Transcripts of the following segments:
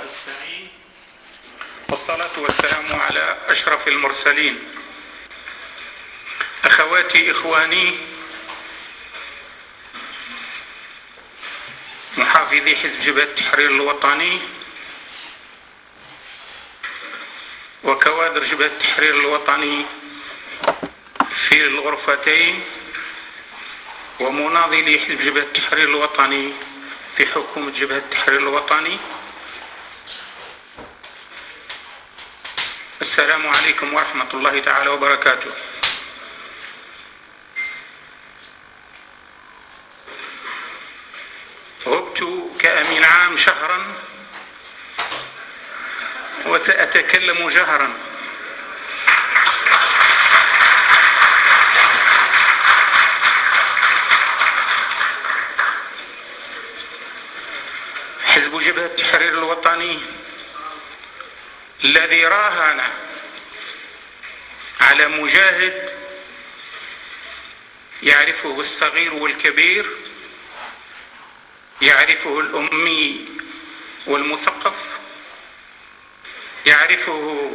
وأستعين، والصلاة والسلام على أشرف المرسلين. أخواتي إخواني محافظي حزب جبهة التحرير الوطني وكوادر جبهة التحرير الوطني في الغرفتين ومناضلي حزب جبهة التحرير الوطني في حكومة جبهة التحرير الوطني، السلام عليكم ورحمة الله تعالى وبركاته. غبت كأمين عام شهرا وسأتكلم جهرا. حزب جبهة التحرير الوطني الذي راهن على مجاهد يعرفه الصغير والكبير، يعرفه الأمي والمثقف، يعرفه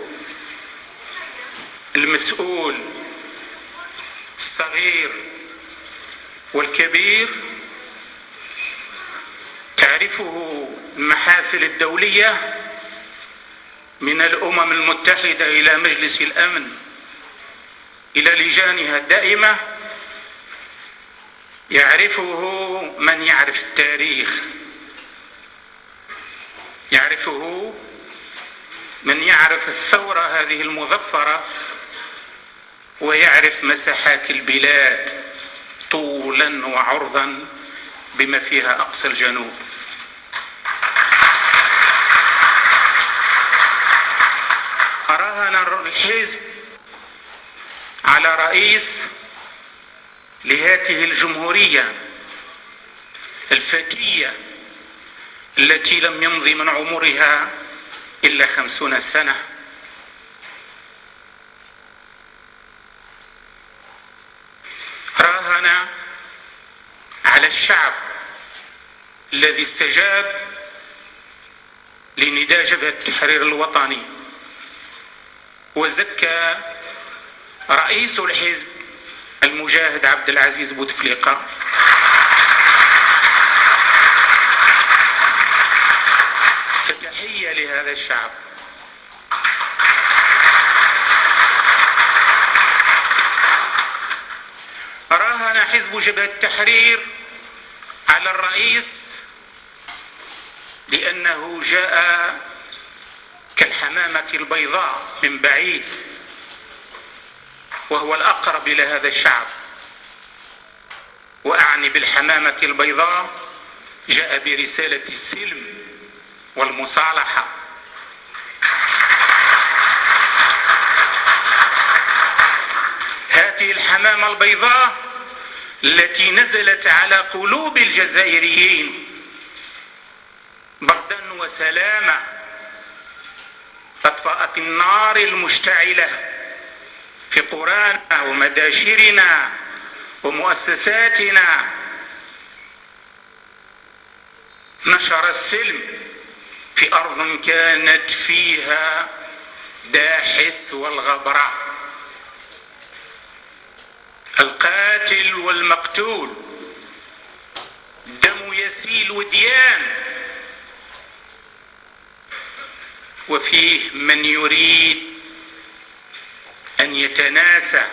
المسؤول الصغير والكبير، تعرفه المحافل الدولية من الأمم المتحدة إلى مجلس الأمن إلى لجانها الدائمة، يعرفه من يعرف التاريخ، يعرفه من يعرف الثورة هذه المظفرة ويعرف مساحات البلاد طولا وعرضا بما فيها أقصى الجنوب. راهن الحزب على رئيس لهذه الجمهورية الفتية التي لم يمضي من عمرها إلا 50 سنة. راهن على الشعب الذي استجاب لنداء جبهة التحرير الوطني وزكى رئيس الحزب المجاهد عبد العزيز بوتفليقة. فتحية لهذا الشعب. راهن حزب جبهة التحرير على الرئيس لأنه جاء كالحمامة البيضاء من بعيد، وهو الأقرب إلى هذا الشعب. وأعني بالحمامة البيضاء جاء برسالة السلم والمصالحة. هذه الحمامة البيضاء التي نزلت على قلوب الجزائريين بردا وسلاما، أطفأت النار المشتعلة في قرانا ومداشرنا ومؤسساتنا، نشر السلم في أرض كانت فيها داحس والغبراء، القاتل والمقتول، الدم يسيل وديان، وفيه من يريد أن يتناسى،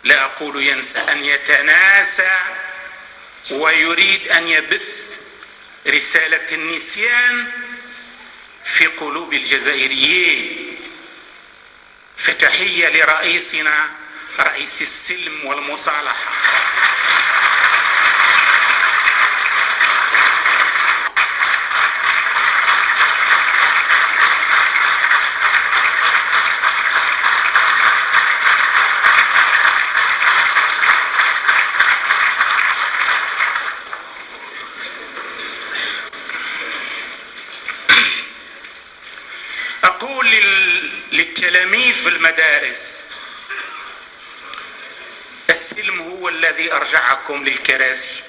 لا أقول ينسى، أن يتناسى، ويريد أن يبث رسالة النسيان في قلوب الجزائريين. فتحية لرئيسنا رئيس السلم والمصالحة. أقول للتلاميذ في المدارس: السلم هو الذي أرجعكم للكراسي.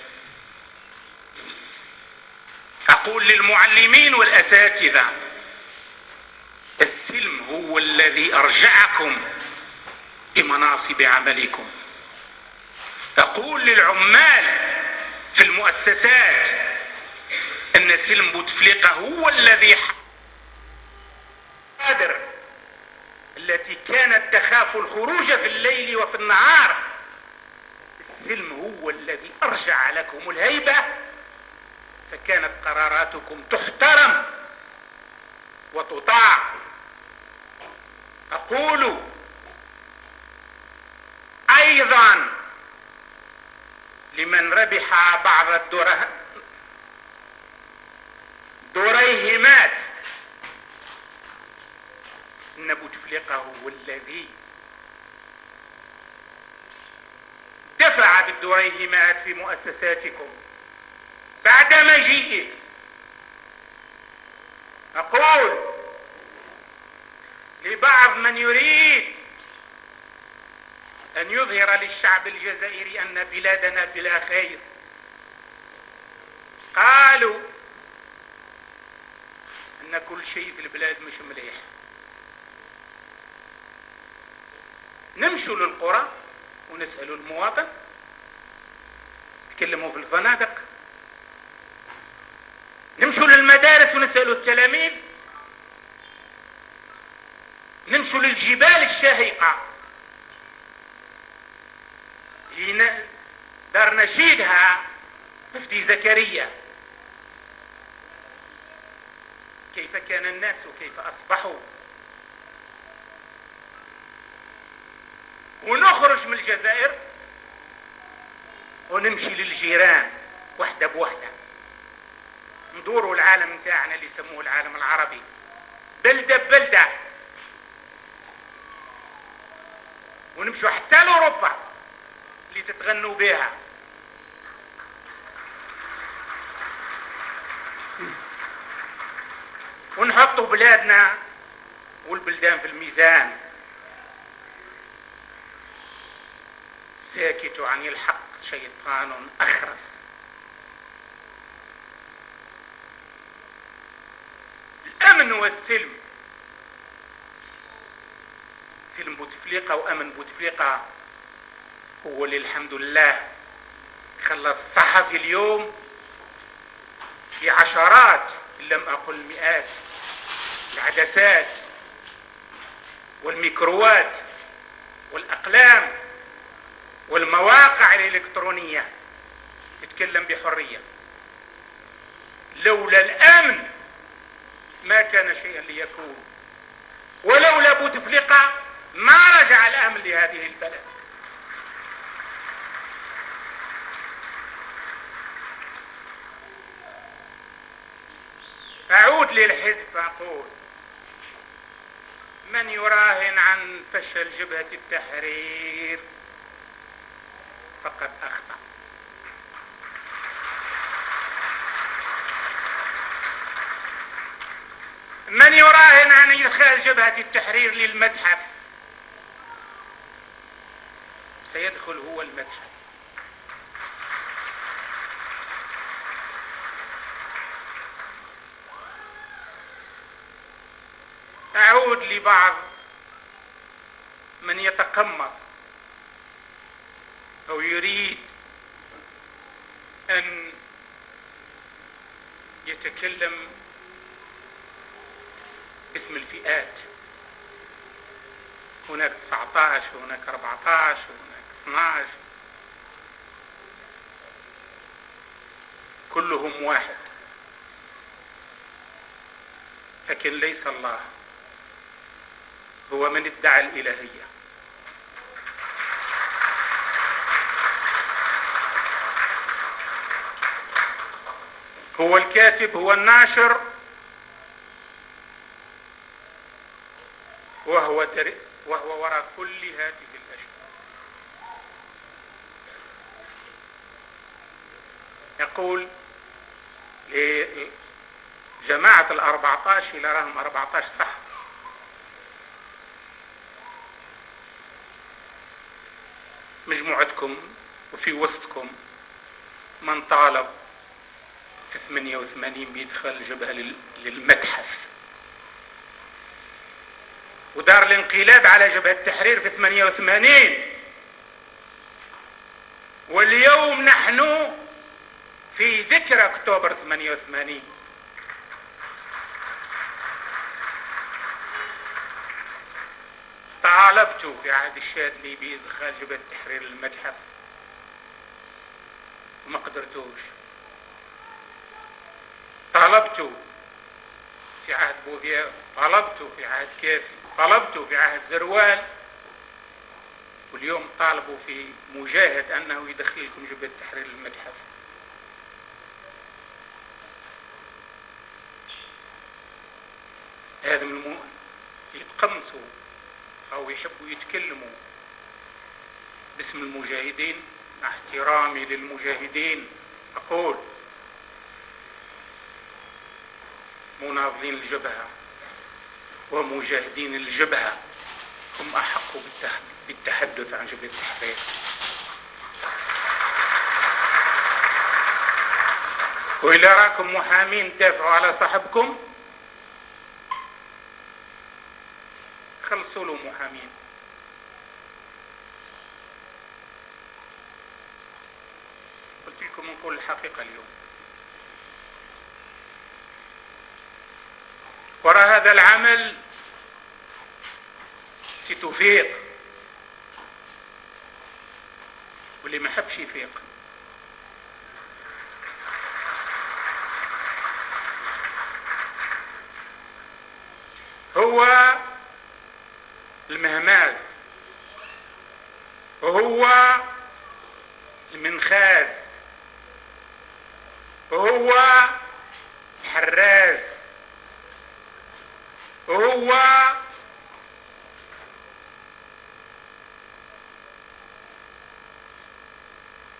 أقول للمعلمين والأساتذة: السلم هو الذي أرجعكم لمناصب عملكم. أقول للعمال في المؤسسات أن سلم بوتفليقة هو الذي قادر التي كانت تخاف الخروج في الليل وفي النهار. السلم هو الذي أرجع لكم الهيبة، فكانت قراراتكم تحترم وتطاع. أقول أيضا لمن ربح بعض الدريهمات أن بوتفليقة هو الذي دفع بالدريهمات في مؤسساتكم بعد مجيئه. أقول لبعض من يريد أن يظهر للشعب الجزائري أن بلادنا بلا خير، قالوا أن كل شيء في البلاد مش مليح. نمشوا للقرى ونسألوا المواطن، نتكلموا في الفنادق، نمشوا للمدارس ونسألوا التلاميذ، نمشوا للجبال الشاهقة دار نشيدها مفدي زكريا، كيف كان الناس وكيف أصبحوا. ونخرج من الجزائر ونمشي للجيران وحدة بوحدة، ندوروا العالم نتاعنا اللي يسموه العالم العربي بلدة ببلدة، ونمشوا حتى لأوروبا اللي تتغنوا بها. ونحطوا بلادنا والبلدان في الميزان. ساكت عن الحق شيطان أخرس. الأمن والسلم، سلم بوتفليقة وأمن بوتفليقة هو اللي الحمد لله خلى الصحفي اليوم في عشرات إن لم أقل مئات العدسات والميكروات والأقلام والمواقع الإلكترونية يتكلم بحرية. لولا الأمن ما كان شيئا ليكون، ولولا بوتفليقة ما رجع الأمن لهذه البلد. أعود للحزب فأقول: من يراهن عن فشل جبهة التحرير فقد أخطأ. من يراهن عن إدخال جبهة التحرير للمتحف سيدخل هو المتحف. أعود لبعض من يتقمص أو يريد أن يتكلم باسم الفئات. هناك 19 وهناك 14 وهناك 12، كلهم واحد، لكن ليس الله هو من ادعى الإلهية. هو الكاتب، هو الناشر، وهو وراء كل هذه الأشياء. يقول لجماعة 14 إلى راهم 14 صح، مجموعتكم وفي وسطكم من طالب في 88 بيدخل الجبهة للمتحف، ودار الانقلاب على جبهة التحرير في 88. واليوم نحن في ذكرى أكتوبر 88. طالبت في عهد الشاذلي بإدخال جبهة التحرير للمتحف وما قدرتوش. طلبت في عهد بوذياف، طلبت في عهد كافي، طلبت في عهد زروال، واليوم طالبوا في مجاهد أنه يدخل لكم جبهة التحرير للمتحف. هذا من يتقمصوا أو يحبوا يتكلموا باسم المجاهدين. مع احترامي للمجاهدين أقول مناضلين الجبهة ومجاهدين الجبهة هم أحق بالتحدث عن جبهة التحرير. وإلى راكم محامين تدافعوا على صاحبكم خلصوا له محامين. قلت لكم نقول الحقيقة اليوم. وراء هذا العمل ستفيق، واللي ما حبش يفيق هو المهماز، وهو المنخاز، وهو الحراز، وهو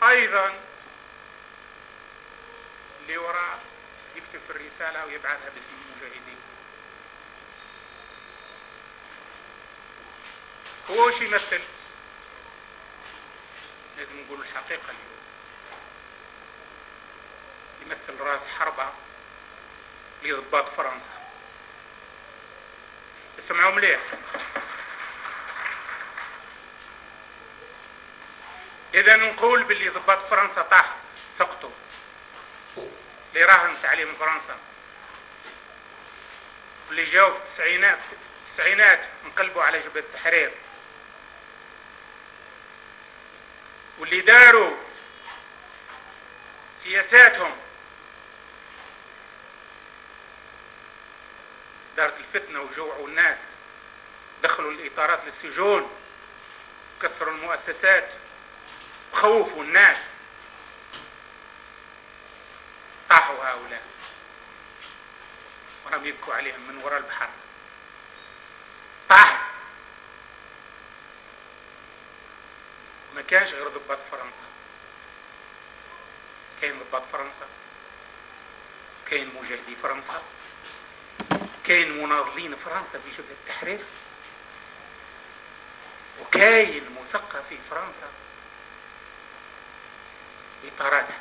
أيضا اللي وراء يكتب في الرسالة ويبعثها باسم المجاهدين. هو وش يمثل؟ لازم نقول الحقيقة اليوم. يمثل راس حربة لضباط فرنسا. اسمعوا مليح. إذا نقول باللي ضباط فرنسا طاح سقطوا، اللي راهن تعليم فرنسا، واللي جاوا في التسعينات انقلبوا على جبهة التحرير، واللي داروا سياساتهم دارت الفتنة وجوعوا الناس، دخلوا الإطارات للسجون، كسروا المؤسسات، خوفوا الناس، طاحوا هؤلاء وراهم يبكوا عليهم من وراء البحر. طاحوا، ما كانش غير ضباط فرنسا، كاين ضباط فرنسا، كاين مجاهدي فرنسا، كاين مناضلين فرنسا في جبهة التحرير، وكاين مثقفي فرنسا إطاراتها.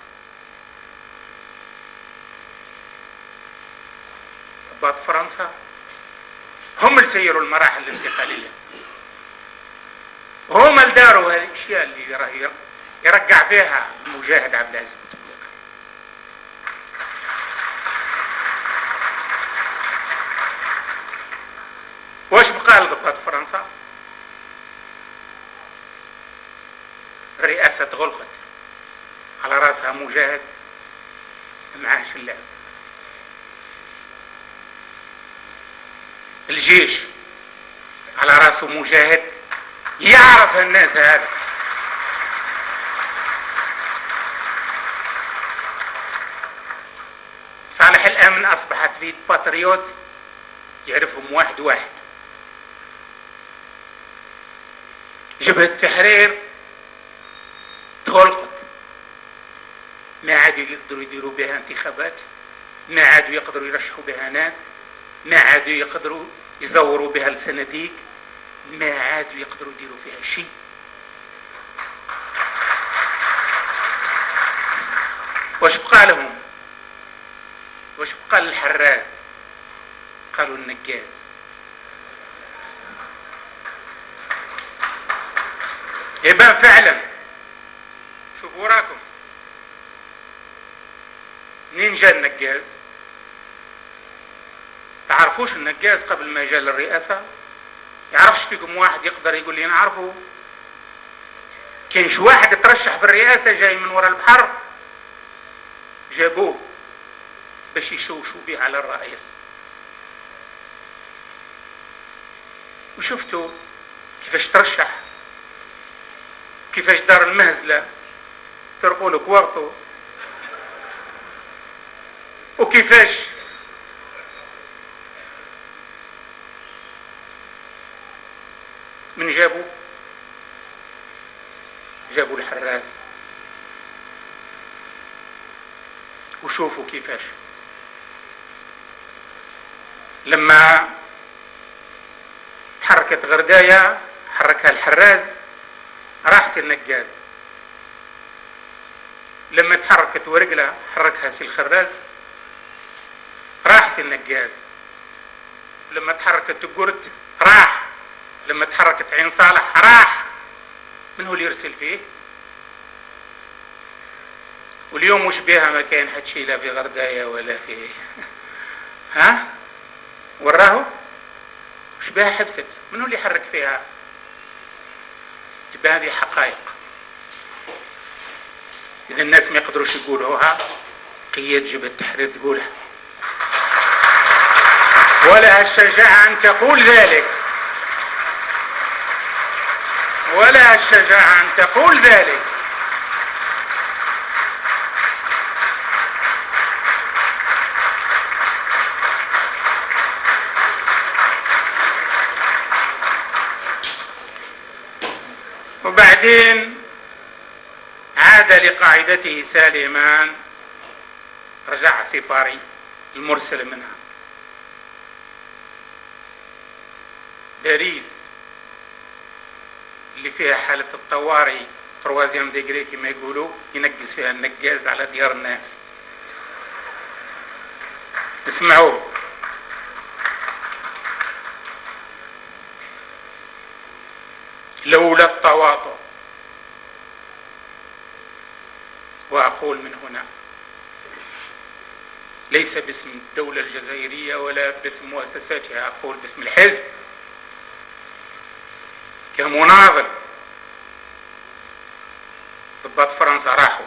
ضباط فرنسا هم اللي سيروا المراحل الانتقالية، هم اللي داروا هذه الأشياء اللي راه يرجع فيها المجاهد عبد العزيز بوتفليقة. واش بقى لضباط فرنسا؟ الرئاسة تغلقت على راسها مجاهد معاهش اللعب. الجيش على راسه مجاهد يعرف الناس هذا. صالح الأمن أصبحت في باتريوت يعرفهم واحد واحد. جبهة التحرير تغلقت، ما عادوا يقدروا يديروا بها انتخابات، ما عادوا يقدروا يرشحوا بها ناس، ما عادوا يقدروا يزوروا بها الصناديق، ما عادوا يقدروا يديروا فيها شيء. واش بقى لهم؟ واش بقى للحراز؟ قالوا النقاز. يبان فعلا. شوفوا وراكم منين جا النقاز. تعرفوش النقاز قبل ما جا للرئاسة؟ يعرفش فيكم واحد يقدر يقول لي نعرفه؟ كاينش واحد ترشح في الرئاسة جاي من وراء البحر، جابوه باش يشوشوا به على الرئيس. وشفتوا كيفاش ترشح، كيفاش دار المهزلة، سرقوا له كوارتو، وكيفاش من جابوا؟ جابوا الحراس. وشوفوا كيفاش لما حركت غرداية حركها الحراز راح سي النقاز، لما تحركت ورقلة حركها سي الخراز راح سي النقاز، لما تحركت قرد راح، لما تحركت عين صالح راح. من هو اللي يرسل فيه؟ واليوم وش بها؟ ما كاين حد شي لا في غرداية ولا في ها وراه وش بها حبست؟ من هو اللي يحرك فيها؟ تبقى هذه حقائق إذا الناس ما يقدروش يقولوها، قيادة جبهة التحرير تقولها، ولها الشجاعة أن تقول ذلك، ولها الشجاعة أن تقول ذلك. وبعدين عاد لقاعدته سالمان، رجع في باريس المرسل منها باريس اللي فيها حالة الطوارئ troisième degré كما يقولوا، ينقز فيها النقاز على ديار الناس. اسمعوا، لولا التواطؤ، وأقول من هنا ليس باسم الدولة الجزائرية ولا باسم مؤسساتها، أقول باسم الحزب كمناضل. ضباط فرنسا راحوا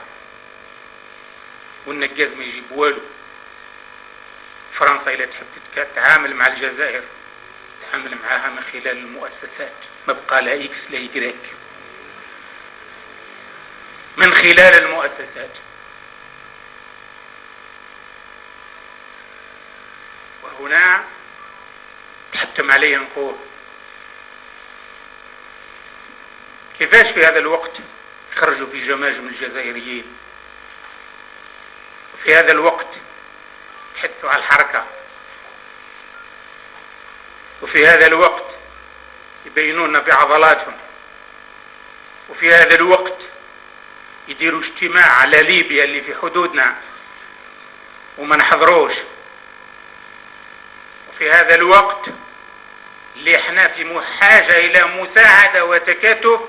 والنقاز ما يجيب والو. فرنسا إلا تحب تتعامل مع الجزائر تتعامل معها من خلال المؤسسات، ما بقى لا إكس لا إيكغيك، من خلال المؤسسات. وهنا تحتم علي نقول كيفاش في هذا الوقت خرجوا في جماجم الجزائريين، وفي هذا الوقت تحدثوا على الحركة، وفي هذا الوقت يبينون في عضلاتهم، وفي هذا الوقت يديروا اجتماع على ليبيا اللي في حدودنا وما نحضروش، وفي هذا الوقت اللي احنا في حاجة إلى مساعدة وتكاتف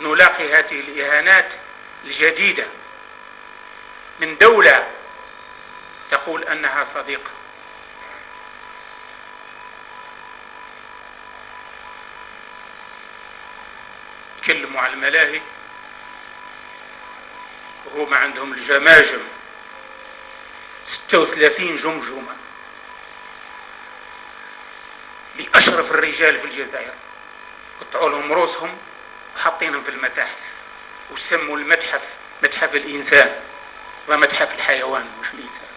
نلاقي هذه الإهانات الجديدة من دولة تقول أنها صديقة. تكلموا على الملاهي وهما عندهم الجماجم 36 جمجمة لأشرف الرجال في الجزائر، قطعوا لهم رؤوسهم وحاطينهم في المتاحف، وسموا المتحف متحف الإنسان ومتحف الحيوان مش الإنسان،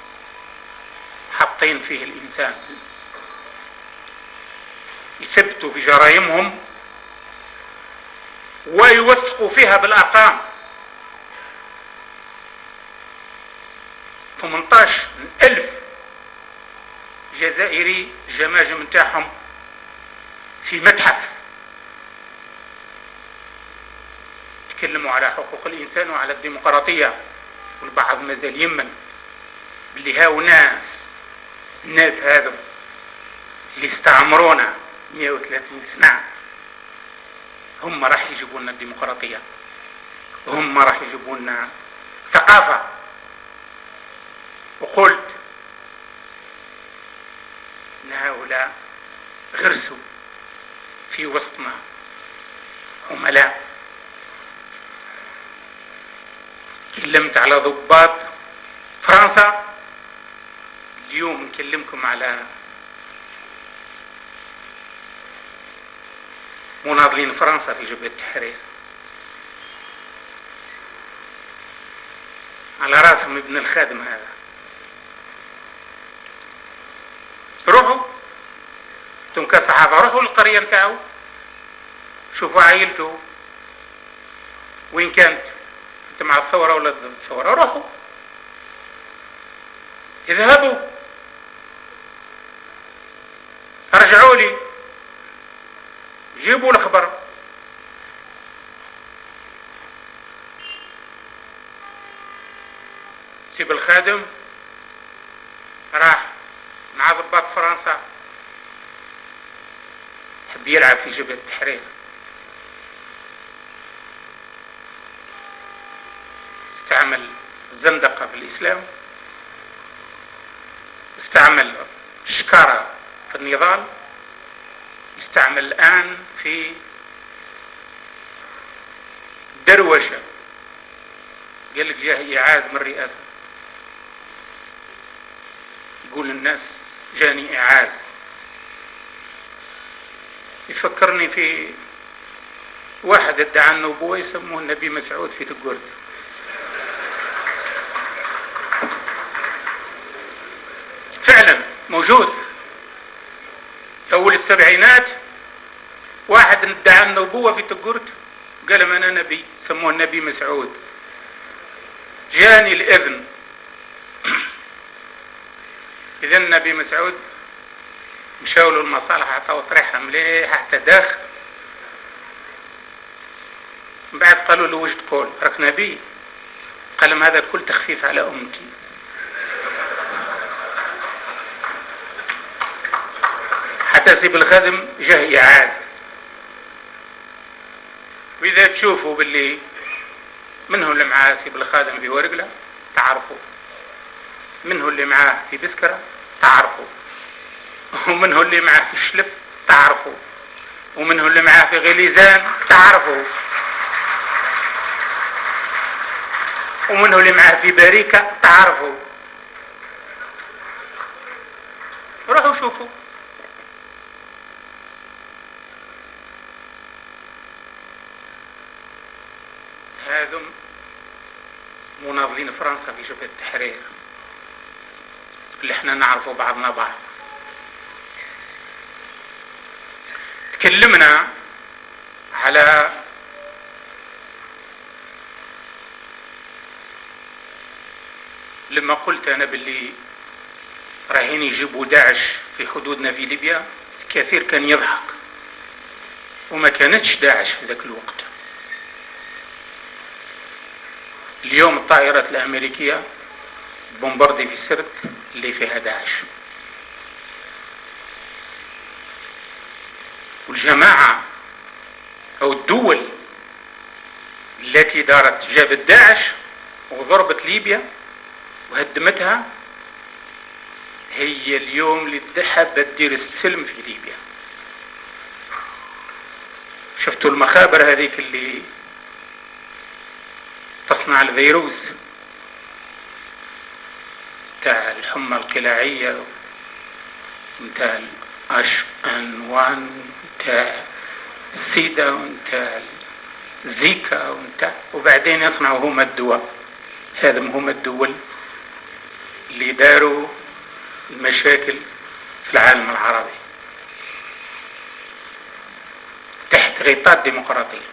حاطين فيه الإنسان. يثبتوا في جرائمهم ويوثقوا فيها بالأرقام. 18,000 جزائري الجماجم نتاعهم في متحف. تكلموا على حقوق الإنسان وعلى الديمقراطية، والبعض مازال يمن باللي هاو ناس، الناس هذو اللي استعمرونا 130 سنة هم راح يجيبوا لنا الديمقراطية، هم راح يجيبوا لنا ثقافة. وقلت ان هؤلاء غرسوا في وسطنا عملاء. تكلمت على ضباط فرنسا، اليوم نكلمكم على مناضلين فرنسا في جبهة التحرير، على راسهم ابن الخادم هذا. روحوا انتم كصحافة، روحوا للقرية نتاعو، شوفوا عائلته وين كانت، انت مع الثورة ولا ضد الثورة؟ روحوا اذهبوا، رجعوا لي، جيبوا الخبر. سي بالخادم راح مع ضباط فرنسا، حب يلعب في جبهة التحرير، استعمل الزندقة في الإسلام، استعمل الشكارة في النضال، يستعمل الآن في دروشة. قال لك جاه إعاز من الرئاسة، يقول للناس جاني إعاز. يفكرني في واحد ادعى النبوة يسموه النبي مسعود في تقرد. فعلا موجود أول السبعينات، واحد ادعى النبوة في تقرد قال أنا نبي، سموه النبي مسعود. جاني الإذن. إذن النبي مسعود مشاو له المصالح، عطاو طريحة مليحة حتى داخل. من بعد قالوا له واش تقول راك نبي؟ قال لهم هذا الكل تخفيف على أمتي. حتى سي بالخادم جاه إعاز. وإذا تشوفوا باللي منه اللي معاه سي بالخادم في ورقلة تعرفوا، منه اللي معاه في بسكرة تعرفوا، ومنه اللي معاه في الشلف تعرفوا، ومنه اللي معاه في غليزان تعرفوا، ومنه اللي معاه في باريكة تعرفوا. روحوا شوفوا. هذم مناضلين فرنسا في جبهة التحرير اللي احنا نعرفوا بعضنا بعض. تكلمنا على لما قلت أنا باللي راهين يجيبوا داعش في حدودنا في ليبيا، الكثير كان يضحك، وما كانتش داعش في ذاك الوقت. اليوم الطائرات الأمريكية بومباردي في سرت اللي فيها داعش، والجماعة أو الدول التي دارت جابت داعش وضربت ليبيا وهدمتها هي اليوم اللي حابة تدير السلم في ليبيا. شفتوا المخابر هذيك اللي تصنع الفيروس تاع الحمى القلاعية، نتاع H1N1، نتاع السيدا، ونتاع الزيكا، ونتاع، وبعدين يصنعوا هما الدواء. هذا هما الدول اللي داروا المشاكل في العالم العربي تحت غطاء الديمقراطية.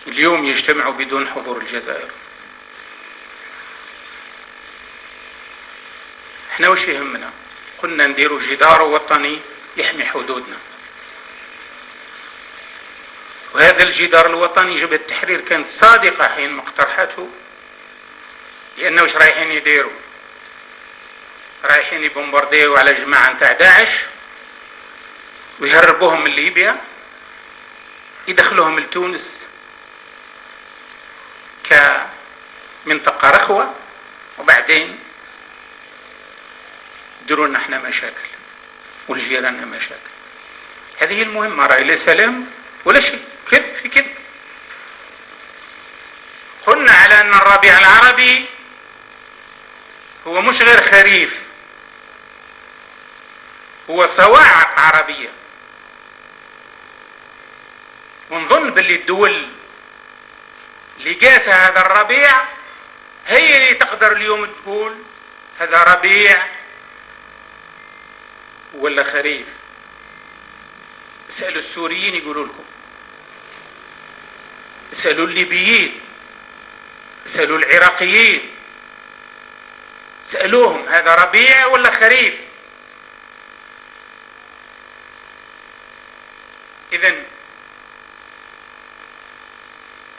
اليوم يجتمعوا بدون حضور الجزائر. احنا وش يهمنا؟ قلنا نديروا جدار وطني يحمي حدودنا، وهذا الجدار الوطني جبهة التحرير كانت صادقة حين ما اقترحته، لأنه واش رايحين يديروا؟ رايحين يبومبارديو على جماعة نتاع داعش ويهربوهم من ليبيا، يدخلوهم لتونس كمنطقة رخوة، وبعدين يديروا لنا احنا مشاكل والجيران مشاكل. هذه المهمة، راهي لا سلام ولا شيء، كذب في كذب. قلنا على أن الربيع العربي هو مش غير خريف، هو صواعق عربية. ونظن باللي الدول اللي جاتها هذا الربيع هي اللي تقدر اليوم تقول هذا ربيع ولا خريف. اسألوا السوريين يقولوا لكم، اسألوا الليبيين، اسألوا العراقيين، سألوهم هذا ربيع ولا خريف. إذن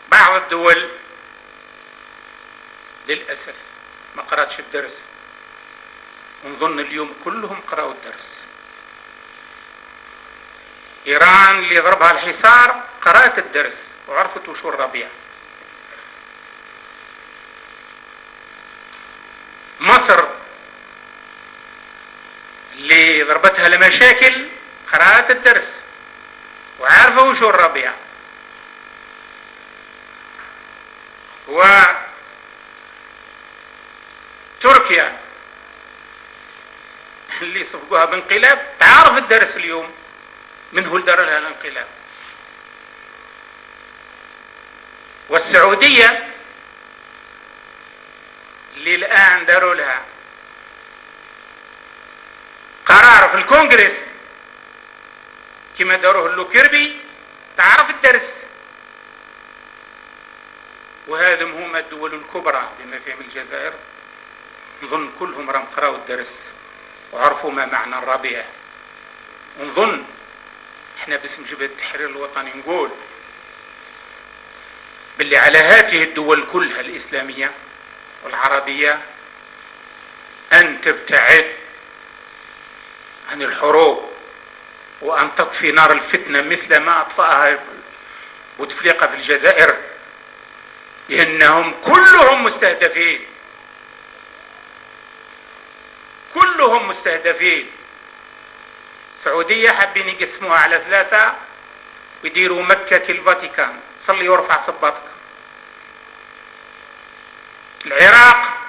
بعض الدول للأسف ما قرأتش الدرس، ونظن اليوم كلهم قرأوا الدرس. إيران اللي ضربها الحصار قرأت الدرس وعرفت وشو الربيع. مصر اللي ضربتها المشاكل قرأت الدرس وعارفة وشو الربيع. وتركيا اللي صفقوها بانقلاب تعرف الدرس اليوم من هو دار لها الانقلاب. والسعودية اللي الآن داروا لها قرار في الكونغرس كما داروه اللوكيربي تعرف الدرس. وهذا هما الدول الكبرى بما فيهم الجزائر، نظن كلهم راهم قراوا الدرس وعرفوا ما معنى الربيع. ونظن احنا باسم جبهة التحرير الوطني نقول باللي على هذه الدول كلها الإسلامية والعربية أن تبتعد عن الحروب وأن تطفي نار الفتنة مثل ما أطفأها بوتفليقة في الجزائر، لأنهم كلهم مستهدفين، كلهم مستهدفين. السعودية حابين يقسموها على 3 ويديروا مكة الفاتيكان، صلي وارفع صباطك. العراق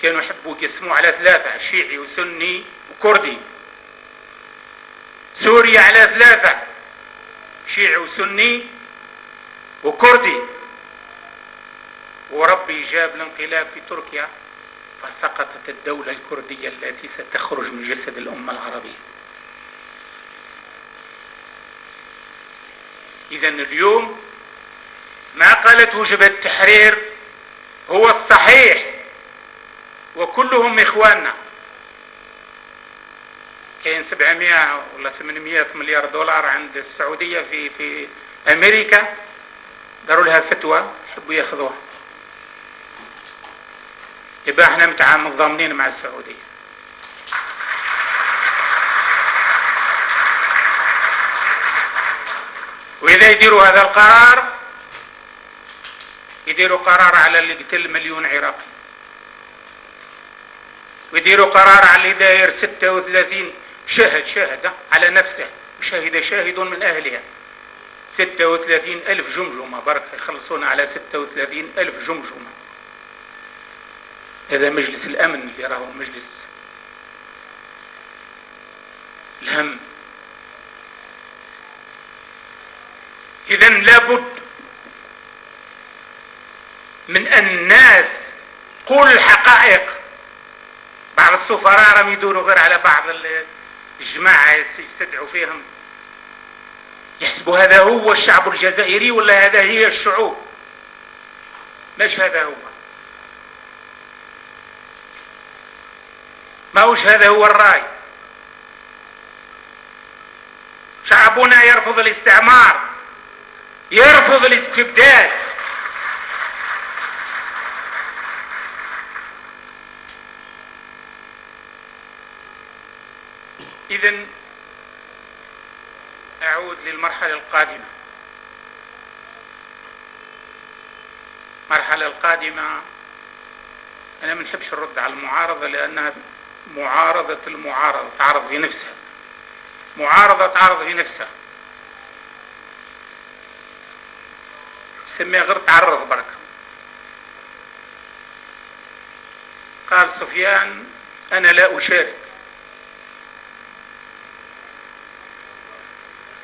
كانوا يحبوا يقسموه على 3، شيعي وسني وكردي. سوريا على 3، شيعي وسني وكردي. وربي جاب الانقلاب في تركيا فسقطت الدولة الكردية التي ستخرج من جسد الأمة العربية. إذن اليوم ما قالته جبهة التحرير هو الصحيح، وكلهم إخواننا. كاين 700 ولا 800 مليار دولار عند السعودية في أمريكا، داروا لها فتوى حبوا ياخذوها. يبقى احنا متضامنين مع السعودية. وإذا يديروا هذا القرار يديروا قرار على اللي قتل مليون عراقي، ويديروا قرار على اللي داير 36 شاهد على نفسه وشهد شاهد من أهلها، 36 ألف جمجمة برك يخلصونا على 36 ألف جمجمة. هذا مجلس الأمن اللي راهو مجلس الهم. إذن لابد من أن الناس تقول الحقائق. بعض السفراء راهم يدوروا غير على بعض الجماعة يستدعوا فيهم، يحسبوا هذا هو الشعب الجزائري ولا هذا هي الشعوب. مش هذا هو، ماهوش هذا هو الرأي. شعبنا يرفض الاستعمار، يرفض الاستبداد. إذن أعود للمرحلة القادمة. المرحلة القادمة أنا ما نحبش نرد على المعارضة، لأنها معارضة المعارضة تعرض في نفسها، معارضة تعرض في نفسها، سميها غير تعرض بركة. قال سفيان أنا لا أشارك،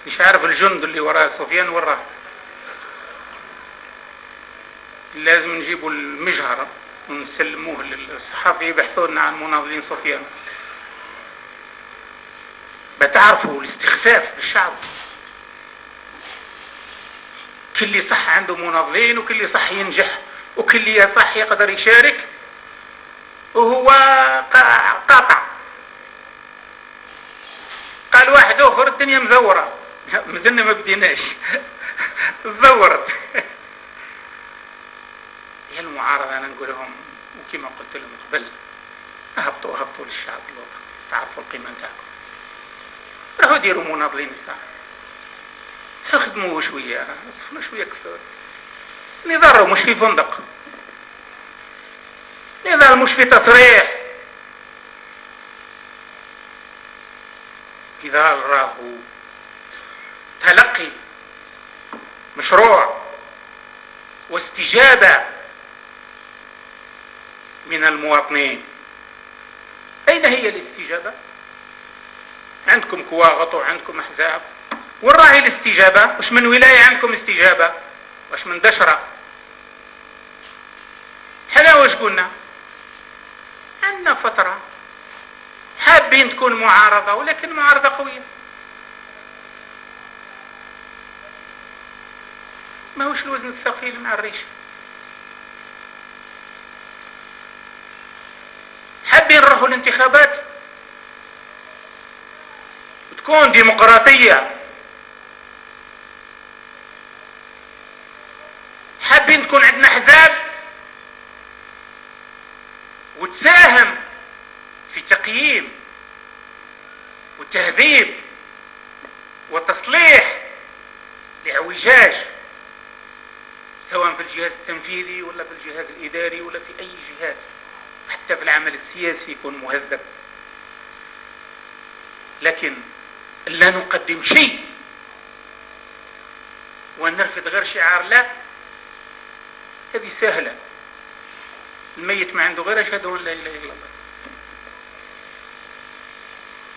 مش عارف الجند اللي وراه سفيان وراه، لازم نجيبوا المجهرة ونسلموه للصحافي يبحثوا لنا عن مناضلين سفيان. بتعرفوا الاستخفاف بالشعب، كل اللي صح عنده مناضلين، وكل اللي صح ينجح، وكل اللي صح يقدر يشارك، وهو قاطع. قال واحد اخر الدنيا مزوره، مازلنا ما بديناش تزورت. يا المعارضه انا نقول لهم وكما قلت لهم قبل، هبطوا هبطوا للشعب الوطني، تعرفوا القيمه نتاعكم، روحوا ديروا مناضلين الساعه، خدموا شويه، صفنوا شويه كثر. نضال مش في فندق، نضال مش في تصريح، نضال راهو تلقي مشروع واستجابة من المواطنين. أين هي الاستجابة؟ عندكم كواغط وعندكم أحزاب، وين راهي الاستجابة؟ واش من ولاية عندكم استجابة؟ واش من دشرة؟ حنا واش قلنا؟ عندنا فترة حابين تكون معارضة، ولكن معارضة قوية. ماهوش الوزن الثقيل مع الريش. حابين نروحوا الانتخابات وتكون ديمقراطية، حابين تكون عندنا احزاب وتساهم في تقييم وتهذيب وتصليح الاعوجاج، سواء في الجهاز التنفيذي ولا في الجهاز الإداري ولا في أي جهاز، حتى في العمل السياسي يكون مهذب. لكن لا نقدم شيء ونرفض غير شعار لا، هذه سهلة. الميت ما عنده غير أشهد أن لا إله إلا الله،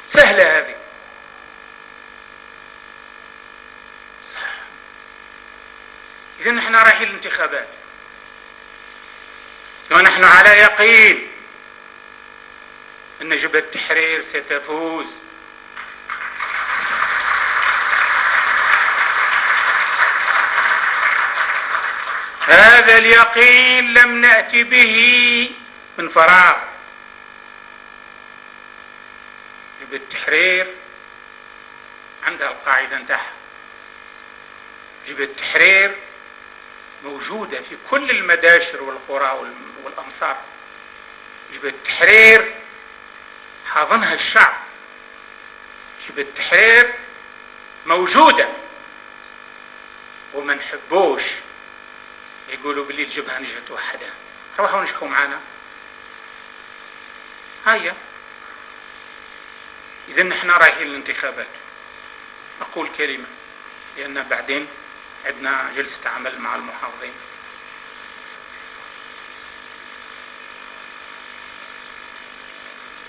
سهلة هذه. إذن نحن رايحين للانتخابات ونحن على يقين أن جبهة التحرير ستفوز. هذا اليقين لم نأتي به من فراغ. جبهة التحرير عندها القاعدة نتاعها، جبهة التحرير موجودة في كل المداشر والقرى والأمصار. جبهة التحرير حاضنها الشعب، جبهة التحرير موجودة، وما نحبوش يقولوا باللي الجبهة نجحت وحدها. روحوا نجحوا معنا، هيا. إذن نحن رايحين للانتخابات. أقول كلمة لأن بعدين عندنا جلسة عمل مع المحافظين.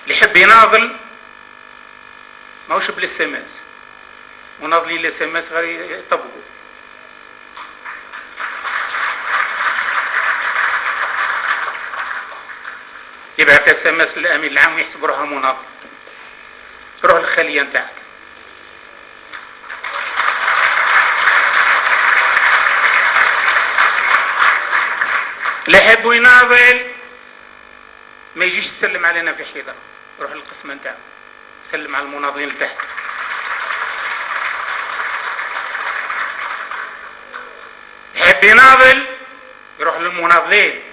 اللي يحب يناضل ماهوش بال SMS، مناضلين ال SMS غير يطبقوا. يبعث SMS للامين العام ويحسب روحه مناضل. روح الخليه نتاعك. اللي يحب يناضل ما يجيش يسلم علينا في حيدر، روح للقسم نتاعو سلم على المناضلين اللي تحت. يحب يناضل يروح للمناضلين،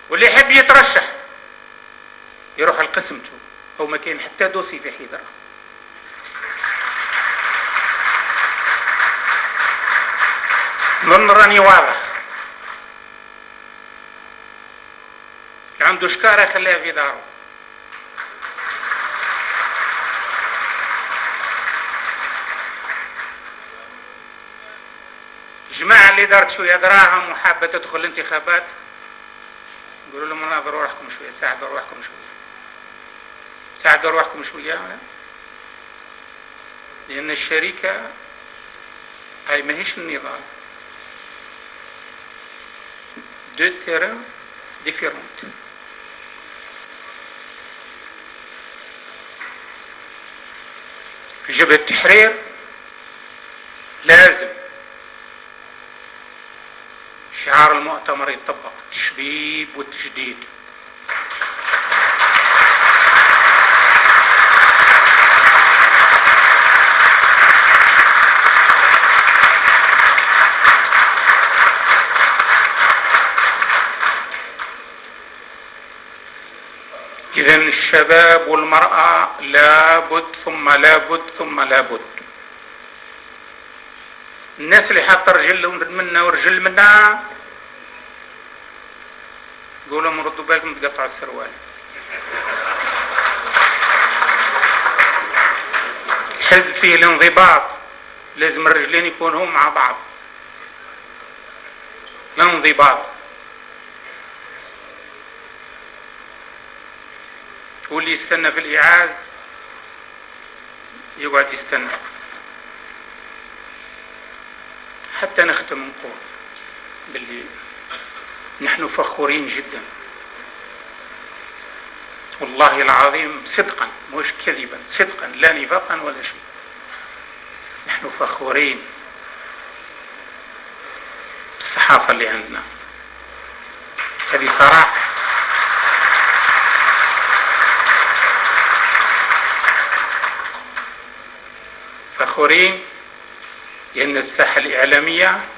واللي يحب يترشح يروح لقسمته. او ما كاين حتى dossier في حيدرة. نظن راني واضح. اللي عنده شكارة خليها في داره. الجماعة اللي دارت شوية دراهم وحابة تدخل الانتخابات، نقولوا لهم ناظروا روحكم شوية، ساعدوا روحكم شوية، ساعدوا روحكم شوية، لأن الشركة هاي ماهيش النضال، deux terrains différents. في جبهة التحرير لازم شعار المؤتمر يطبق، التشبيب والتجديد. إذن الشباب والمرأة لابد ثم لابد ثم لابد. الناس اللي حاطة رجل منا ورجل منا قولوا لهم ردوا بالكم تقطعوا السروال. الحزب فيه الانضباط، لازم الرجلين يكونوا مع بعض. الانضباط. واللي يستنى في الإعاز يقعد يستنى. حتى نختم نقول باللي نحن فخورين جدا والله العظيم، صدقا مش كذبا، صدقا لا نفاقا ولا شيء. نحن فخورين بالصحافة اللي عندنا، هذه صراحة. فخورين لأن الساحة الإعلامية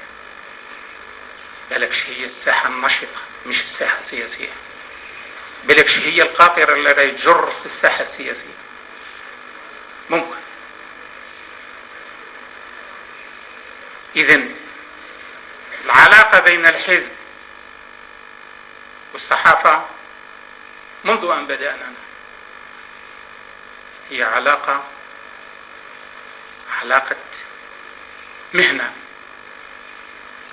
بالكش هي الساحة النشطة مش الساحة السياسية، بالكش هي القاطرة اللي راهي تجر في الساحة السياسية. ممكن. إذن العلاقة بين الحزب والصحافة منذ أن بدأنا هي علاقة مهنة،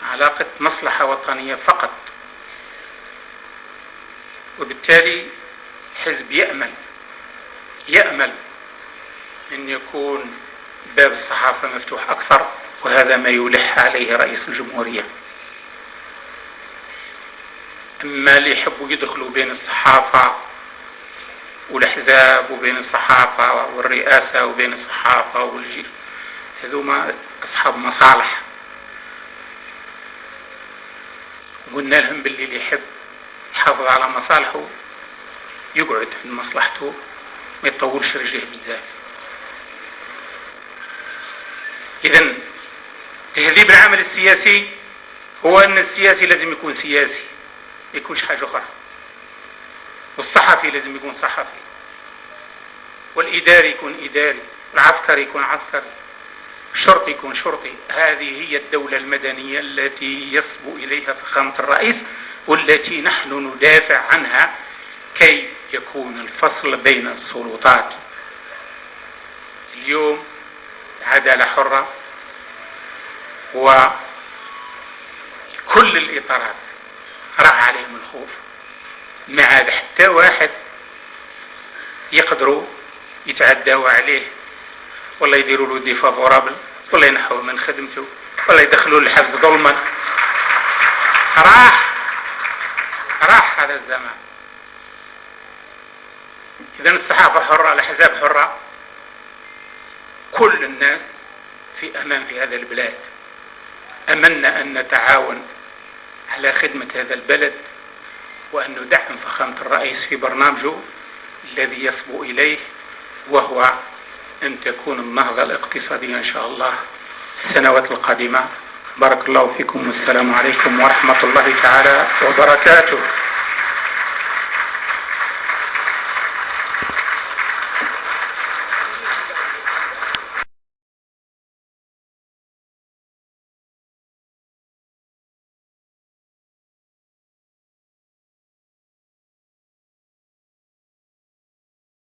علاقة مصلحة وطنية فقط. وبالتالي حزب يأمل أن يكون باب الصحافة مفتوح أكثر، وهذا ما يلح عليه رئيس الجمهورية. أما اللي يحبوا يدخلوا بين الصحافة والأحزاب وبين الصحافة والرئاسة وبين الصحافة والجيل، هذوما أصحاب مصالح. قلنا لهم باللي اللي يحب يحافظ على مصالحه يقعد عند مصلحته، ما يطولش رجليه بزاف. إذن تهذيب العمل السياسي هو أن السياسي لازم يكون سياسي، ما يكونش حاجة أخرى، والصحفي لازم يكون صحفي، والإداري يكون إداري، العسكري يكون عسكري، الشرطي يكون شرطي. هذه هي الدولة المدنية التي يصبو إليها فخامة الرئيس، والتي نحن ندافع عنها كي يكون الفصل بين السلطات. اليوم عدالة حرة وكل الإطارات راح عليهم الخوف، ما عاد حتى واحد يقدروا يتعداوا عليه ولا يديروا له défavorable ولا ينحوه من خدمته ولا يدخلوه للحبس ظلما. راح هذا الزمان. إذن الصحافة حرة، الأحزاب حرة، كل الناس في أمان في هذا البلاد. أملنا أن نتعاون على خدمة هذا البلد وأن ندعم فخامة الرئيس في برنامجه الذي يصبو إليه، وهو أن تكون النهضة الاقتصادية إن شاء الله السنوات القادمة. بارك الله فيكم، والسلام عليكم ورحمة الله تعالى وبركاته.